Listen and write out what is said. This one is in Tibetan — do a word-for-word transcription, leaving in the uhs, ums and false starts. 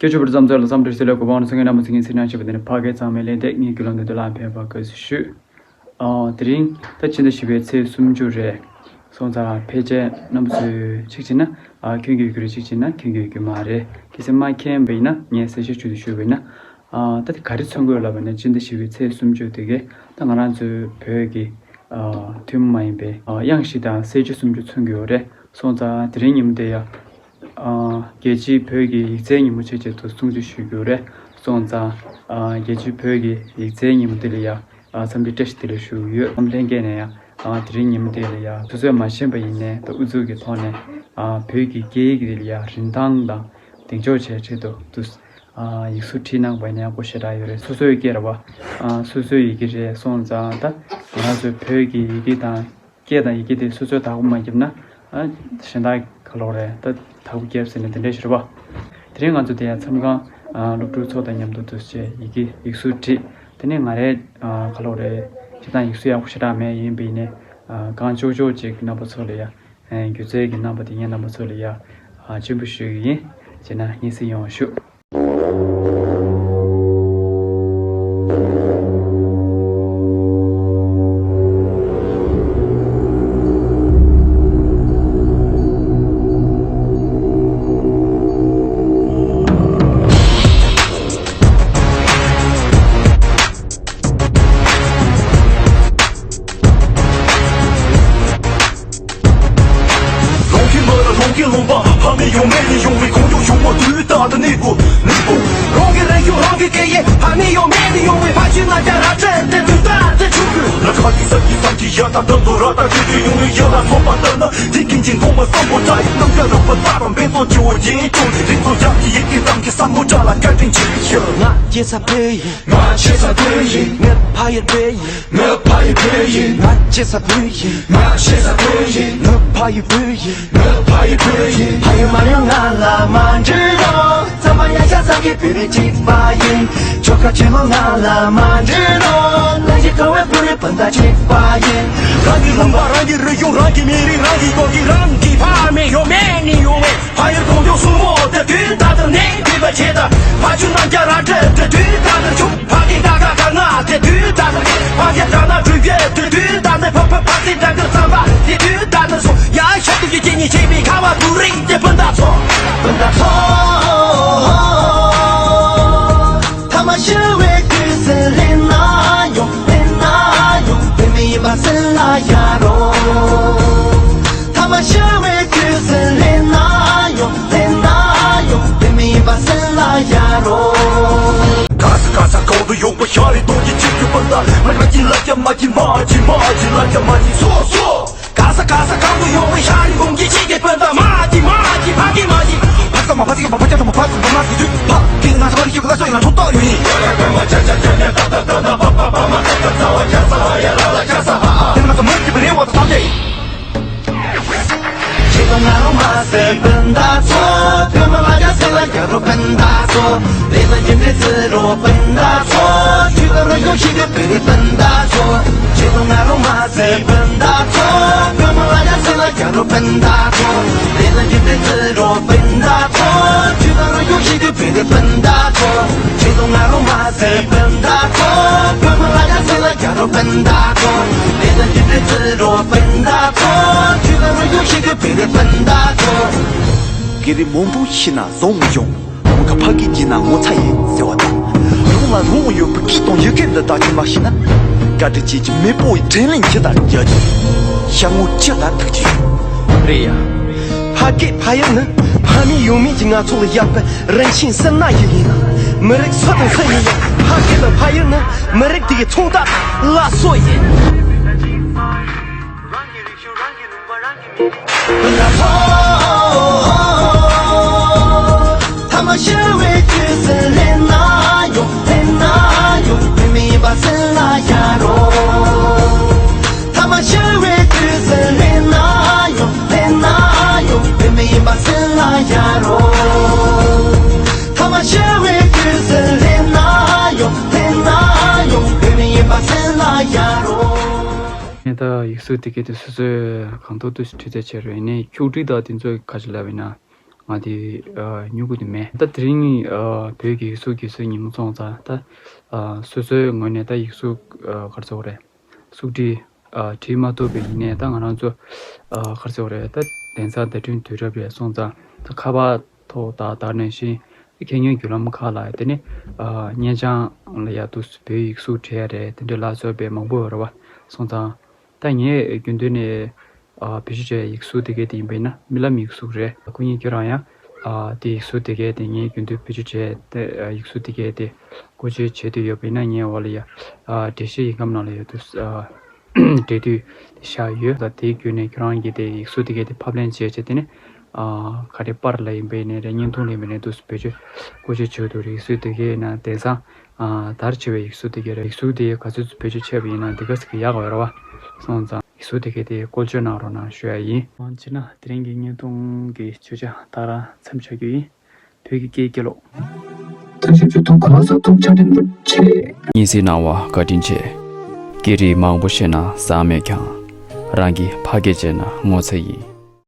སྐྱབས་མཆོད་པར་བརྩམས་ཚོད་ལ་བསམ་གྲུབ་སྲིད་ལ་གོ་འཕང་ཚང་གི་རྣམ་པ་ཚང་གི་ཚེ་རིང་ཞེས་པ་འདི་ནི་ཕ་སྐད་གཙང་མའི་ལས་འདས་ངེད་ཀྱི་ལོ་འདི་དུ་ལ་ཕན་པ་དགའ་བསུ་ཞུ། ཨ། དེ་རིང་ད་སྤྱི་ཟླ་བཞི་པའི་ཚེས་སུམ་ཅུ་རེད། སོང་ཙང་ཕལ་ཆེར་རྣམ་པ་ཚོས་གཅིག་བྱས་ན། ཨ། མཁྱེན་གྱི་ཡོད་ཀྱི་རེད། གཅིག་བྱས་ན་མཁྱེན་གྱི་ཡོད་ཀྱི་མ་རེད། གལ་སྲིད་མ་མཁྱེན་པ་ཡིན་ན་ངས་གསལ་བཤད་ཞུ་དུ་ཞུས་པ་ཡིན་ན། ཨ། ད་དེ་ག་རེ་མཚོན་གྱི་ཡོད་ལབ་པ་ན་སྤྱི་ཟླ་བཞི་པའི་ཚེས་སུམ་ཅུ་དེ་གས་ད་ང་རང་ཚོའི་བོད་ཀྱི། ཨ། ཐུན་མོང་མ་ཡིན་པའི། ཨ། དབྱངས་བཞི་དང་གསལ་བྱེད་སུམ་ཅུ་མཚོན་གྱི་ཡོད་རེད། སོང་ཙང་དེ་རིང་ཉིན་མོ་དེ་ཡ། ཨ། རྒྱལ་སྤྱིའི་བོད་ཀྱི་ཡིག་རྩལ་ཉིན་མོ་བྱས་བྱས་དུ་སྲུང་བརྩི་ཞུ་རྒྱུ་རེད། སོང་ཙང་། ཨ། རྒྱལ་སྤྱིའི་བོད་ཀྱི་ཡིག་རྩལ་ཉིན་མོ་དེ་ལ་ཡ། ཨ། འཚམས་འདྲི་བཀྲ་ཤིས་བདེ་ལེགས་ཞུ་གི་ཡོད། ཨམ་ལྷན་རྒྱས་ནས་ཡ། ཨ། དེ་རིང་ཉིན་མོ་དེ་ལ་ཡ་སོ་སོས་མ་ཤེས་པ་ཡིན་ནའི་ད་ཨུ་ཚུགས་ཀྱི་ཐོག་ནས། ཨ། བོད་ཀྱི་སྐད་ཡིག་དེ་ལ་ཡ་རིན་ཐང་དང་གདེང་འཇོག་བྱས་ཆེད་དུ་དུ། ཨ། ཡིག་གཟུགས་བྲིས་གནང་བ་ཡིན་ན་ཡག་པོ་ཞེ་དྲག་ཡོད་རེད། སོ་སོའི་སྐད་རེད་བ། ཨ། སོ་སོའི་ཡི་གེ་རེད། སོང་ཙང་ད་ང་རང་ཚོའི་བོད་ཀྱི་ཡི་གེ་དང་། སྐད་དང་ཡི་གེ་དེ་སོ་སོས་བདག་པོ་མ་བརྒྱབ་ན། ཨ། གཞན་དག་ག་ལོག་རེད། ད་བདག་པོ་བརྒྱབ་ཟེར་ནས་དེ་འདྲ་ཞིག་རེད་པ། དེ་རིང་ང་ཚོ་དེ་ཡང་མཚམས་ཁང་། ཨ། སློབ་ཕྲུག་ཚོ་དང་མཉམ་དུ་འདུ་བྱས་ཡི་གེ་ཡིག་གཟུགས་བྲིས། དེ་ནས་ང་རའི། ཨ། ག་ལོག་རེད། ཁྱེད་དང་ཡིག་གཟུགས་ཡག་པོ་ཞེ་དྲག་མེད། ཡིན་པ་ཡིན་ནའི། ཨ། གང་ལྕོགས་ལྕོགས་ཅིག་རྣམ་པ་ཚོ་ལ་ཡ། ཨ། སྒྱུ་རྩལ་གྱི་རྣམ་པ་དེ་ངས་རྣམ་པ་ཚོ་ལ་ཡ། ཨ། སྤྱན་འབུལ་ཞུ་གི་ཡིན། བྱས་ན་སྙན་སེང་ཡོང་བ་ཞུ། རང་གི་མ་ར་རང་གི་ལུང་པ་ཕ་མེས་ཡོང་མེད་ནས་ཡོང་བའི་ཁོང་ཁྲོ་ཞུགས་མ་དུས་ད་ལྟ་གནས་དགོས་གནས་དགོས། རང་གི་རིག་གཞུང་རང་གི་སྐད་ཡིག་ཕ་མེས་ཡོང་མེད་ནས་ཡོང་བའི་ཕ་ཆུ་ན་རྒྱ་ར་ཁྲེད་དེ་དུས་ད་དེ་ཆུ་གི་ལ་ཁ་གི་ས་གི་ས་གི་ཡ་ད་ད་དོ་ར་ད་ཆུ་ཆུ་ཡོང་བའི་ཡ་ལ་ཐོག་པ་ལྟར་ན་དེ་ཀིན་ཅིན་ཐོག་པ་བསམ་པོ་ད་ཡི་ནམ་རྒྱ་ར་པ་ད་དང་བེ་ཏོ་ཆུ་བོ་ཅིན་ཅུང་ཅི་རིག་ཏོ་ཡ་གི་ཡི་གི་དང་གི་བསམ་པོ་ཅ་ལ་བཀའ་དྲིན་ཆེ་ཡ། ང་སྐྱེ་ས་བོད་ཡིན། ང་ཆེ་ས་བོད་ཡིན། ངའི་ཕ་ཡུལ་བོད་ཡིན། ངའི་ཕ་ཡུལ་བོད་ཡིན། ང་སྐྱེ་ས་བོད་ཡིན། ང་ཆེ་ས་བོད་ཡིན། ངའི་ཕ་ཡུལ་བོད་ཡིན། ངའི་ཕ་ཡུལ་བོད་ཡིན། ཕ་ཡུལ་མ་ཡོང་ང་ལ་མ་འདྲི་རོགས། ཚ་བ་ཡ་ཤ་ཚ་གི་བོད་རིགས་གཅིག་པ་ཡིན། ཆོལ་ཁ་ཆོས་ལུགས་ང་ལ་མ་འདྲི་རོགས། ལ་ཡི་ཁ་བའི་བོད་རིགས་སྤུན་ཟླ་གཅིག་པ་ཡིན། རང་གི་ལུང་པ་རང་གི་རིག་གཞུང་རང་གི་མི་རིགས་རང་གི་ལོ་རྒྱུས་རང་གི་ཕ་མེས་ཡོང་མེད་ནས་ཡོང་བའི། ཕ་ཡུལ་གངས་ལྗོངས་སྲུ་མོ་དེ་དུས་ད་ལྟ་གནས་བསྡད་པ་བྱེད་ད། ཕ་ཆུ་ན་རྒྱ་ར་ཁྲེད་དེ་དུས་ད་ལྟ་ཆུ་ཕ་གི་ད་ག་ག་ང་དེ་དུས་ད་ལྟ་ཕ་གི་ད་ན་གྲུ་བྱེད་དེ་དུས་ད་ལྟ་ཕ་ཕ་ཕ་སི་ད་གི་བསམ་པ་དེ་དུས་ད་ལྟ་སོ་ཡ་ཤ་དུ་ཡི་ཅི་ཉི་ཆེ་བའི་ཁ་བ་དུ་རིང་དེ་སྤུན་ཟླ་ཚོ་སྤུན་ཟླ་ཚོ། ཐ་མ་ཤི་བའི་དུས་སུ་ལེན་ན་ཡོང་ལེན་ན་ཡོང་དེ་མི་ཡིན་པ་སེམས་ལ་ཡ་རོ། ཐ་མ་ཤི་བའི་དུས་སུ་ལེན་ན་ཡོང་ལེན་ན་ཡོང་དེ་མི་ཡིན་པ་སེམས་ལ་ཡ་རོ། ག་ས་ག་ས་གང་དུ་ཡོང་བ་ཤ་རི་དོང་གི་ཆིབས་ཀྱི་སྤུན་ཟླ་མ་མ་ཅི་ལ་ཀྱ་མ་ཅི་མ་ཅི་མ་ཅི་ལ་ཀྱ་མ་ཅི་སོ་སོ། ག་ས་ག་ས་གང་དུ་ཡོང་བའི་ཤ་རི་དོང་གི་ཆིབས་ཀྱི་སྤུན་ཟླ་མ་ཅི་མ་ཅི་ཕ་གི་མ་ཅི་ཕ་ས་མ་ཕ་ཅི་གི་ཕ་ཕ་ཅ་ཐོ་མ་ཕ་ཀུ་ཕ་མ་ཀུ་ཅུ་ཕ་གི་ང་ས་མ་རི་ཤི་ཕ་ས་ཡོད་ན་ཐོ་ཏོ་ཡོད་ཡིན། དེ་ང་ཚོ་མ་རི་ཤི་ཕ་རེ་བ་ད་ཏེ། ཆེ་ལོ་ང་རོ་མ་སེ་སྤུན་ཟླ་ཚོ། བོད་མི་ལ་རྒྱ་སེ་ལ་རྒྱ་རོ་སྤུན་ཟླ་ཚོ། རེ་ལ་རྒྱུན་འབྲེལ་བརྩི་རོགས་སྤུན་ཟླ་ཚོ། ཆོས་ལ་རོལ་ཡོང་ཤི་གི་བོད་རིགས་སྤུན་ཟླ་ཚོ། ཆེ་ལོ་ང་རོ་མ་སེ་སྤུན་ཟླ་ཚོ། བོད་མི་ལ་རྒྱ་སེ་ལ་རྒྱ་རོ་སྤུན་ཟླ་ཚོ། རེ་ལ་རྒྱུན་འབྲེལ་བརྩི་རོགས་སྤུན་ཟླ་ཚོ། ཆོས་ལ་རོལ་ཡོང་ཤི་གི་བོད་རིགས་སྤུན་ཟླ་ཚོ། ཆེ་ལོ་ང་རོ་མ་སེ་སྤུན་ཟླ་ཚོ། བོད་མི་ལ་རྒྱ་སེ་ལ་རྒྱ་རོ་སྤུན་ཟླ་ཚོ། རེ་ལ་རྒྱུན་འབྲེལ་བརྩི་རོགས་སྤུན་ཟླ་ཚོ། ཆོས་ལ་རོལ་ཡོང་ཤི་གི་བོད་རིགས་སྤུན་ཟླ་ཚོ། གི་རི་མང་པོ་ཤི་ན་བཟང་མི་བྱུང་། རང་གི་ཕ་གི་རྒྱུད་ན་ངོ་ཚ་ཡིན་ཟེར་བ་དང་། རང་ལ་རང་ཡོད་པའི་སྐད་དང་ཡི་གེ་འདི་དག་ཅིག་མ་ཤེས་ན། བཀའ་དྲིན་ཅན་གྱི་མེས་པོ་ཡི་དྲིན་ལན་ཇི་ལྟར་འཇལ་རྒྱུ། ཤ་ངོ་ཅི་ལྟར་ཐུག་རྒྱུ། རེད་ཡ། ཕ་སྐད་ཕ་ཡུལ་ནི་ཕ་མེས་ཡོད་མེད་ཀྱི་ང་ཚོ་ལ་ཡག་པའི་རིན་ཆེན་སིལ་སྣ་ཞིག་ཡིན་ན། མི་རིགས་སུ་དང་སུ་ཡིན་ཡང་ཕ་སྐད་དང་ཕ་ཡུལ་ནི་མི་རིགས་དེ་གའི་མཚོན་རྟགས་སླར་གསོ་ཡིན། སྤུན་ཟླ་ཚོ། ཐ་མ་ཤི་བའི་དུས་སུ་ལེན་ན་ཡོང་ལེན་ན་ཡོང་བོད་མི་ཡིན་པ་སེམས་ལ་ཡ་རོ། ཐ་མ་ཤི་བའི་དུས་སུ་ལེན་ན་ཡོང་ལེན་ན་ཡོང་བོད་མི་ཡིན་པ་སེམས་ལ་ཡ་རོ། ཐ་མ་ཤི་བའི་དུས་སུ་ལེན་ན་ཡོང་ལེན་ན་ཡོང་བོད་མི་ཡིན་པ་སེམས་ལ་ཡ་རོ། ངས་ད་ཡིག་གཟུགས་དེ་གའི་དེ་སོ་སོས་གང་ཐུབ་ཐུབ་ཞིག་བྲིས་ཚད་བྱས་རེད། ཡིན་ནའི་ཁྱུག་བྲིས་དག་དེ་ཚོས་ག་ཅི་ལབ་ཡིན་ན། ང་དེ་ཨ་སྨྱུ་གུ་དེ་མེད། ད་དེ་རིང་ཨ་བོད་ཀྱི་ཡིག་གཟུགས་ཀྱི་སྲོལ་ཉིན་མོ་སོང་ཙང་ད་ཨ་སོ་སོའི་ངོས་ནས་ད་ཡིག་གཟུགས་ཨ་ག་རེ་ཟེར་དགོས་རེད། གཟུགས་བྲིས་ཨ་བྲིས་མ་ཐུབ་པ་ཡིན་ནའི་ད་ང་རང་ཚོ་ཨ་ག་རེ་ཟེར་དགོས་རེད། ད་གདན་ས་བརྡ་འཕྲིན་དུས་རབས་རེད་སོང་ཙང་ད་ཁ་པར་ཐོག་ད་ད་ནང་བཞིན་ཁེ་ཉོན་བརྒྱུད་ལམ་ཁག་ལ་དེ་ནི་ཨ་སྙན་བྱང་ལ་ཡ་དུ་བོད་ཡིག་གཟུགས་བྲིས་ཡ་རེད། དེ་འདྲའི་ལ་སོགས་པའི་མང་པོ་ཡོད་རེད་བ། སོང་ཙང་ད་ངས་རྒྱུན་དུ་ནས་ཨ་བེད་སྤྱོད་བྱས་ཡིག་གཟུགས་དེ་གའི་དེ་ཡིན་པ་ཡིན་ན་རྨི་ལམ་ཡིག་གཟུགས་རེད། སྐུ་ཉིད་ཁྱོད་རང་ཡང་ཨ་དེ་ཡིག་གཟུགས་དེ་གའི་དེ་ངས་རྒྱུན་དུ་བེད་སྤྱོད་བྱས་ཏེ་ཨ་ཡིག་གཟུགས་དེ་གའི་དེ་བཀོལ་སྤྱོད་བྱེད་དུ་ཡོད་པ་ཡིན་ན་ངས་འོག་ལ་ཡ་ཨ་འགྲེལ་བཤད་ཡིག་སྒམ་ནང་ལ་ཡོད་དུས་ཨ་འབྲེལ་མཐུད་བཞག་ཡོད། ད་དེའི་བརྒྱུད་ནས་ཁྱོད་རང་གིས་དེ་ཡིག་གཟུགས་དེ་གའི་དེ་ཕབ་ལེན་བྱས་བྱས་དེ་ནི་ཨ་ག་རེ་པར་ལ་ཡིན་པ་ཡིན་ནའི་རེད། བརྙན་ཐུང་ལ་ཡིན་པ་ཡིན་ནའི་དུས་སུ་བེད་སྤྱོད་བཀོལ་སྤྱོད་བྱེད་དུ་རིགས་སུ་དེ་གའི་ན་དེང་སང་ཨ་དར་ཆེ་བའི་ཡིག་གཟུགས་དེ་གའི་རེད། ཡིག་གཟུགས་དེ་ག་ཚོད་ཚོད་བེད་སྤྱོད་བྱས་པ་ཡིན་ན་དེ་ག་ཚོད་ཀྱི་ཡག་ག་ཡོད་རེད་བ། སོང་ཙང་ཡིག་གཟུགས་དེ་གའི་དེ་བཀོལ་སྤྱོད་གནང་རོགས་གནང་ཞུ་ཡ་ཡིན། བྱས་ན་དེ་རིང་གི་བརྙན་ཐུང་གི་བརྗོད་བྱ་ད་རང་མཚམས་བཞག་རྒྱུ་ཡིན། བོད་ཀྱི་སྐད་སྐད་ལོག་ད་ཞིབ་ཕྱོགས་ཐོག་ག་ས་ཐུག་ཆ་འདྲེན་པ་ཆེ། སྙན་སེང་གནང་བ་བཀའ་དྲིན་ཆེ། སྐད་རིགས་མང་པོ་ཤེས་ན་བཟང་མེད་ཀྱང་། རང་གི་ཕ་སྐད་བརྗེད་ན་ངོ་ཚ་ཡིན།